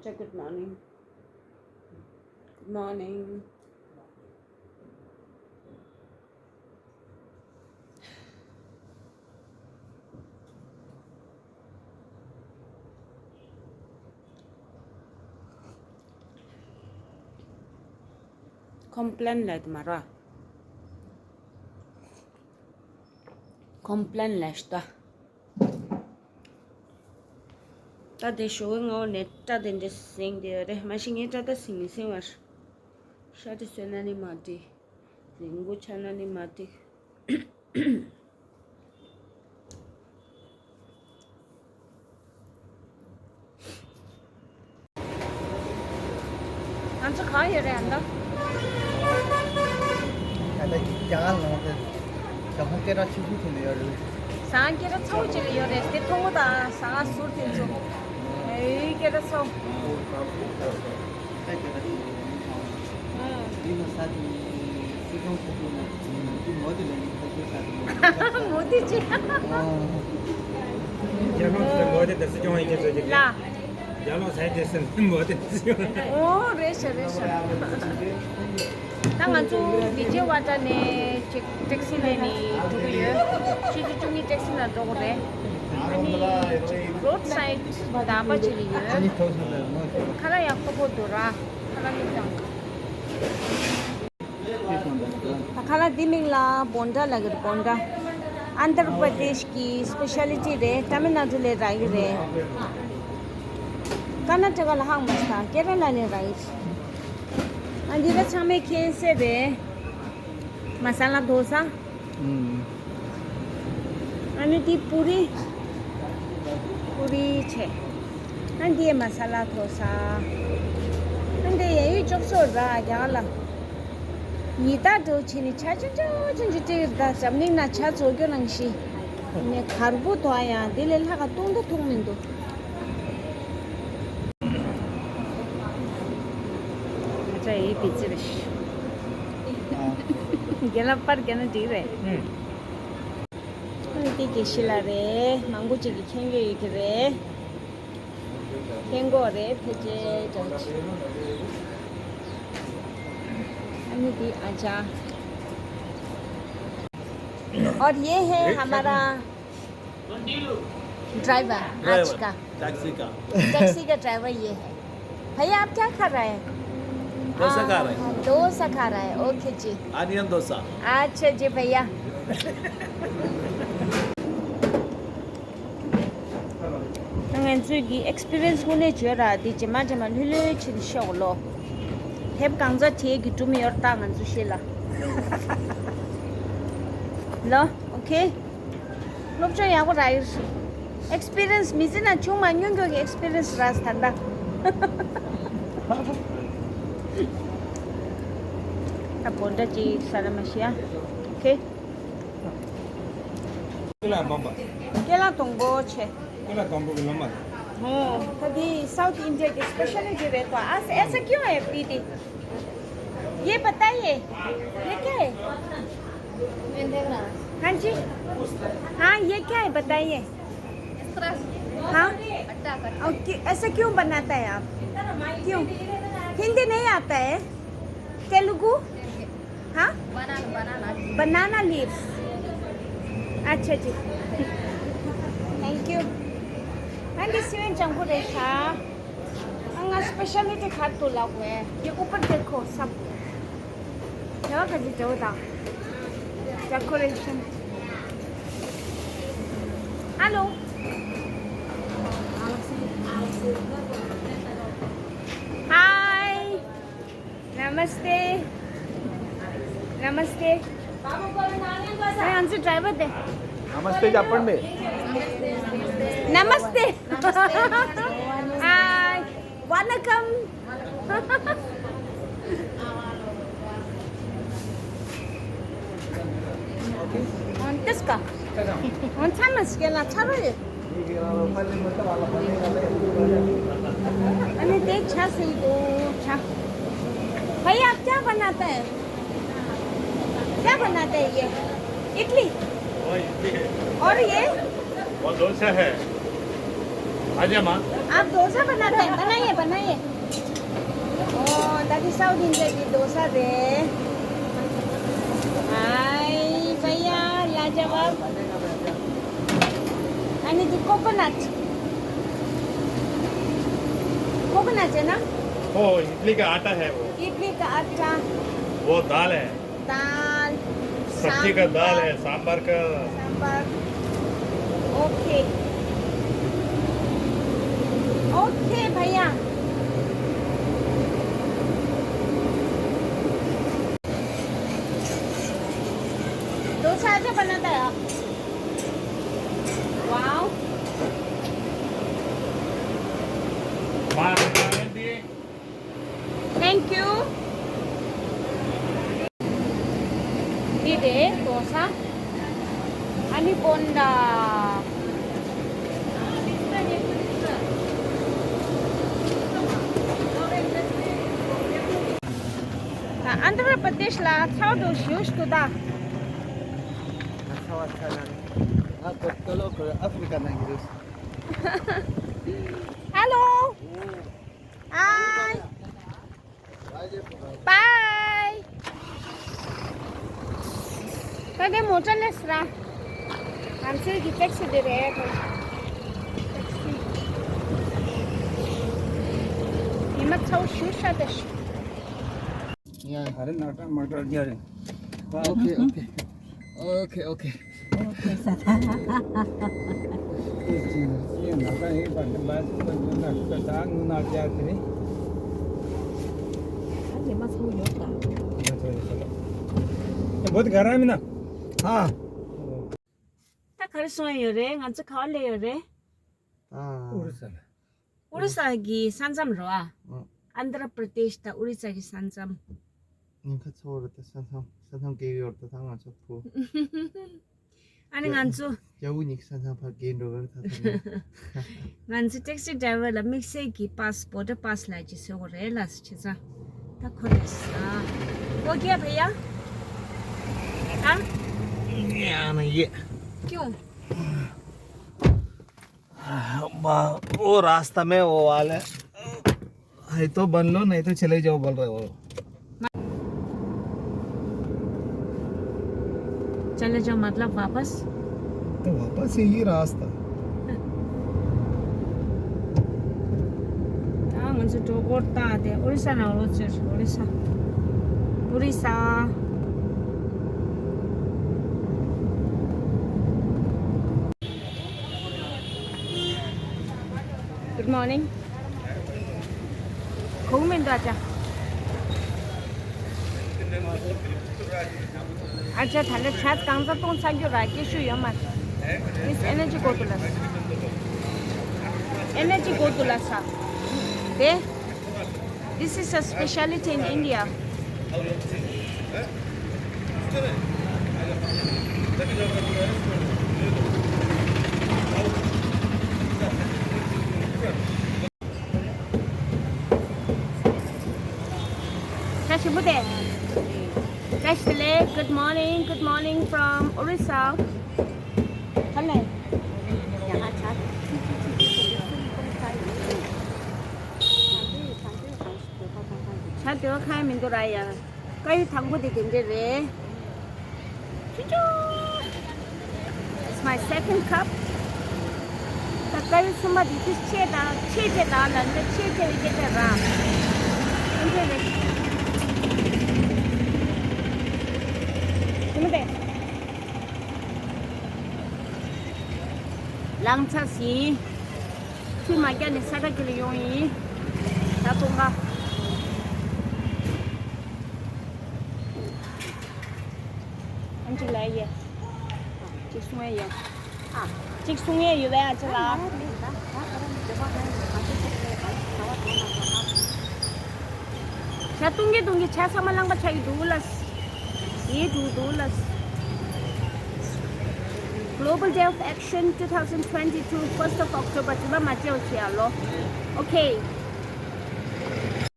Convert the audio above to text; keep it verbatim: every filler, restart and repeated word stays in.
Good morning. Good morning. Complain ལས་དུ་མ་ར། Complain ལས་ཤི་ད། ད་དེ་ཞོགས་ཀའི་སྔ་པོ་ནས་སྐྲ་དེ་འདྲ་ཟིང་དེ་རེད། མ་གཞི་ངའི་སྐྲ་ད་ཟིང་མི་ཟིང་བར། ཤ་དེ་གསོས་ན་ནི་མ་འགྲིག་རིང་པོ་ཆགས་ན་ནི་མ་འགྲིག་ང་ཚོ་གང་ཡོད་རེད་ཨ་མདའ། ད་ལྟ་རྒྱ་གར་ལ་ང་ཚོ་ཞང་ཧོ་སྐད་གྲགས་ཆེ་ཤོས་དེ་ལ་ཡོད་རེད། ཟ་ཁང་སྐད་གྲགས་ཚ་པོ་ཅིག་ལ་ཡོད་རེད། དེ་མཐོང་གོ་ད་ཟ་ཁང་ཟུར་དེ་ཚོ། ཨེ་སྐད་གྲགས་ཚ་པོ། ད་རྒྱ་གར་ཆེ་ཤོས་ཡིན་ཁང་། ཨ། འདི་ལ་ས་དེ་སྲིད་སྐྱོང་ཚོགས་པ་ན་འདི་མོ་དེ་ལ་ཡིན་ཁ་ཤས་ས་དེ་མོ་དེ་ཅི། རྒྱ་ནག་ས་མོ་དེ་ད་སྲིད་སྐྱོང་ཡིན་ཁྱེད་ཚོ་ཅིག་ལ། རྒྱ་ནག་ས་དེ་སྲིད་མོ་དེ་ཅི། ཨོ་རེད་ཤག་རེད་ཤག་ད་ང་ཚོ་བི་ཇེ་ཝ་ཊ་ནས་ཅིག་ཊེག་སི་ལེན་ནས་འགྲོ་གི་ཡོད། ཆུ་ཚོད་བཅུ་གཉིས་ཊེག་སི་ནང་འགྲོ་གི་རེད། ཨ་ནི་ཅིག་རོཌ་སའིཌ་ཌ་བ་ཅིག་ལ་ཡོད། ཁ་ལག་ཡག་པོ་པོ་འདུག་ར། ཁ་ལག་མིག་དང་། ད་ཁ་ལག་འདི་མིང་ལ་བོན་ཌ་ལབ་ཀྱི་རེད། བོན་ཌ། ཨན་དྷྲ་པྲ་དེཤ་གི་སི་པེ་ཤལ་ཊི་རེད། ཏ་མིལ་ནཱ་ཌུ་ལ་རག་གི་རེད། ཀར་ན་ཊ་ཀ་ལ་ཧ་གོ་མ་སོང་། ཀེ་ར་ལ་ལ་རག་གི་རེད། ཨ་འདི་ལ་ཚང་མས་མཁྱེན་གསལ་རེད། མ་ས་ལ་དོ་ས། ཨུམ། ཨ་ནི་དེ་པུ་རི། པུ་རི་བྱས། ཨ་འདི་མ་ས་ལ་དོ་ས། ཨ་འདི་ཡ་ཡུ་ཅོག་ཙོག་ར་རྒྱ་གར་ལ། ཉི་ཟླ་འགྲོ་བྱས་ནས་ཆ་ཆུང་ཆུང་ཆུང་ཆུང་སྤྲད་ཀྱི་རེད། ད་འཛམ་གླིང་ན་ཆ་བཙོ་རྒྱུ་ནང་བཞིན། ནས་གར་པོ་དོ་ཡང་དེ་ལས་ལྷག་ག་སྟོང་ད་མཐོང་མི་འདུག་ཨ་ཅག་ཡིན་པི་ཙི་རེད། རྒན་ལགས་པར་རྒྱག་ན་འགྲིག་རེད། ཨུམ། ཨ་ནི་དེ་དགེ་བཤེས་ལགས་རེད། མང་པོ་ཅིག་གིས་མཁྱེན་གྱི་ཡོད་ཀྱི་རེད། མཁྱེན་གྱི་རེད་ཕལ་ཆེར་ཅག་ཅིག་ཨ་ནི་དེ་ཨ་ཅག और ये है हमारा ड्राइवर आज का। टैक्सी का। टैक्सी का ड्राइवर ये है। भैया, आप क्या खा रहे हैं? डोसा खा रहे हैं। हाँ, डोसा खा रहा है। ओके जी। आनियन डोसा। अच्छा जी भैया। ང་ཚོས་ཀྱི་ཨེགས་པི་རི་ཡན་སི་དངོས་གནས་བརྗོད་ར་དེ་རྗེས་མ་རྗེས་མ་ལྷོད་ལྷོད་བྱེད་ནས་ཤོག་ལོ། དེབ་གང་ཚ་བྱེད་ཀྱི་སྒྲུབ་མི་ཡོད་ད་ང་ཚོ་ཤེས་ལ། ལོ། ཨོ་ཁེ། སློབ་སྦྱོང་ཡག་པོ་རག་ཡོད། ཨེགས་པི་རི་ཡན་སི་མི་ཚེ་ནང་བྱུང་མ་མྱོང་མྱོང་གི་ཨེགས་པི་རི་ཡན་སི་རག་ད་ལྟ། ད་བོད་འདྲ་ཅིག་ས་ལ་མ་ཤི་ཡ། ཨོ་ཁེ། ཀེ་ལ་སྦོམ་པ། ཀེ་ལ་དང་པོ་ཆེ། ཀེ་ལ་དང་པོ་གི་ལོ་མ། ཧོ། ད་འདི་South India གི་སི་པེ་ཤལ་ཊི་རེད་དོ། ऐसा क्यों है पीटी? ये बताइए, ये क्या है? हाँ जी। हाँ, ये क्या है बताइए। हाँ। और ऐसा क्यों बनाता है आप? क्यों? हिंदी नहीं आता है? तेलुगु? हाँ। बनाना, बनाना। बनाना लीव्स। अच्छा जी। Thank you. हाँ जी, सिवन चंकू रेशा। ང་སི་པེ་ཤལ་ཊི་ག་རེ་འདུག་ལབ་དགོས། ये ऊपर देखो सब। ཡང་ག་ཅི་བྱེད་དང་། ཌེ་ཀོ་རེ་ཤན། ཧ་ལོ། हाय। नमस्ते। नमस्ते। ए, आमचे ड्रायव्हर दे। नमस्ते जापण में। नमस्ते। हाय। वनकम। ओके। अन त्यसका। अन छानस केला छारो ये। अनि त्यही छ सिलको छ। भैया, आप क्या बनाते हैं? क्या बनाते हैं ये? इडली? और ये? वो डोसा है। आ जा माँ। आप डोसा बनाते हैं? बनाइए, बनाइए। ओ, दादी साउथ इंडिया की डोसा दे। हाय भैया, लाजवाब। अनि ती कोकोनट। कोकोनट है ना? ओ, इडली का आटा है वो। इडली का आटा। वो दाल है। दाल, सब्जी का दाल है, सांभर। सांभर का। सांभर। ओके। ओके भैया। डोसा अच्छा बनाता है आप। वाओ। माँ, खाने दिए। Thank you. Dide, dosa. Ani bonda. Andhra Pradesh la, how do you used to da? Hello. Hi. Bye. ད་དེ་མོ་ཊ་སླེབས་ར། ང་ཚོའི་གི་ཊེག་སི་དེ་རེད། ཊེག་སི། ཉི་མ་ཚ་བོ་ཞེ་དྲག་ཤར་ཤག་ཡ། ཨ་རེ་ནག་ཏྲ་མ་ཏྲ་རྒྱ་རེད། ཨོ་ཁེ་ཨོ་ཁེ། ཨོ་ཁེ་ཨོ་ཁེ། ཨོ་ཁེ་ས་ད། ད་ག་རེ་སོང་ཡོད་རེད། ང་ཚོ་ག་རེ་སོང་ཡོད་རེད། ཨ། ཨུ་རུ་ས་ལ། ཨུ་རུ་ས་གི་ས་མཚམས་རོ་ཨ། ཨ་ནྡྲ་པྲ་དེཤ་དང་ཨུ་རི་ས་གི་ས་མཚམས། ཉེན་ཁ་ཚ་བོ་རེད་ད། ས་མཚམས་ས་མཚམས་བརྒལ་ཡོད་རེད་ད་ང་ཚོ་བུ། ཨ་ནི་ང་ཚོ། རྒྱ་བོ་གཉིས་ཀྱི་ས་མཚམས་ཕར་བརྒལ་འགྲོ་གི་རེད་ད་ད་ནི། ང་ཚོ་ཊེག་སི་ཌ་རའི་ཝར་ལ་དམིགས་བསལ་གྱི་པཱས་བྷོ་ཌར་པཱས་ལབ་ཀྱི་བཟོ་དགོས་རེད་ལབ་བྱས་ཙང་། ད་ཁོ་རེད་ས། ཨོ་ཁེ་བྷ་ཡ། ཨ། ཡ་ན་ཡེ། ཀྱུ། वो रास्ता में वो वाले, है तो बन लो, नहीं तो चले जाओ बोल रहे वो। चले जाओ मतलब वापस? तो वापस यही रास्ता। ད་ང་ཚོ་འགྲོ་སྐོར་བཏང་སྟེ་ཨོ་རི་ས་ནང་ལོགས་ཚུད། ཨོ་རི་ས། ཨོ་རི་ས། Good morning. གོང་མིན་འདྲ་ཅག་ཨ་ཅག་ད་ལྟ་ཇ་གང་ཙམ་བཏུང་ཚར་རྒྱུ་ར་སྐྱེ་ཤུགས་ཡོད་མ་རེད། This energy go to last. Energy go to last. དེ། This is a speciality in India. Good morning, good morning from Orissa. Hello. ཇ་འདོད་ཁ་མི་འདུག་ར་ཡ། དཀར་ཡོལ་དང་པོ་དེ་དེ་འདྲས་རེད། ཆུ་ཆུ། It's my second cup. ད་དཀར་ཡོལ་གསུམ་པ་དེ་དེ་ཆེ་དང་ཆེ་ཆེ་དང་ལ་འདི་ཆེ་ཆེ་རེད་ཆེ་ཆེ་ར། དེ་འདྲས་རེད། དེ་མོ་དེ། ལངས་ཚར་ཟིན། ཆུ་མ་རྒྱག་ནས་ས་ཁྲ་གི་ལ་ཡོང་ཡིན། ད་ཐོང་ག་ཨན་ཅིག་ལ་ཡེ། ཅིག་གསུང་ཡ་ཡོད། ཨ། ཅིག་གསུང་ཡ་ཡོད་པས་ཨ་ཅིག་ལ། ཇ་བཏུང་གི་བཏུང་གི་ཇ་ཚང་མ་རླངས་པ་ཆགས་ཀྱི་འདུག་ལ། ཡེ་འདུག་འདུག་ལ། Global Day of Action two thousand twenty-two, first of October. ཇི་མ་མ་བརྗེད་པ་བྱེད་ཡ་ལོ། Okay.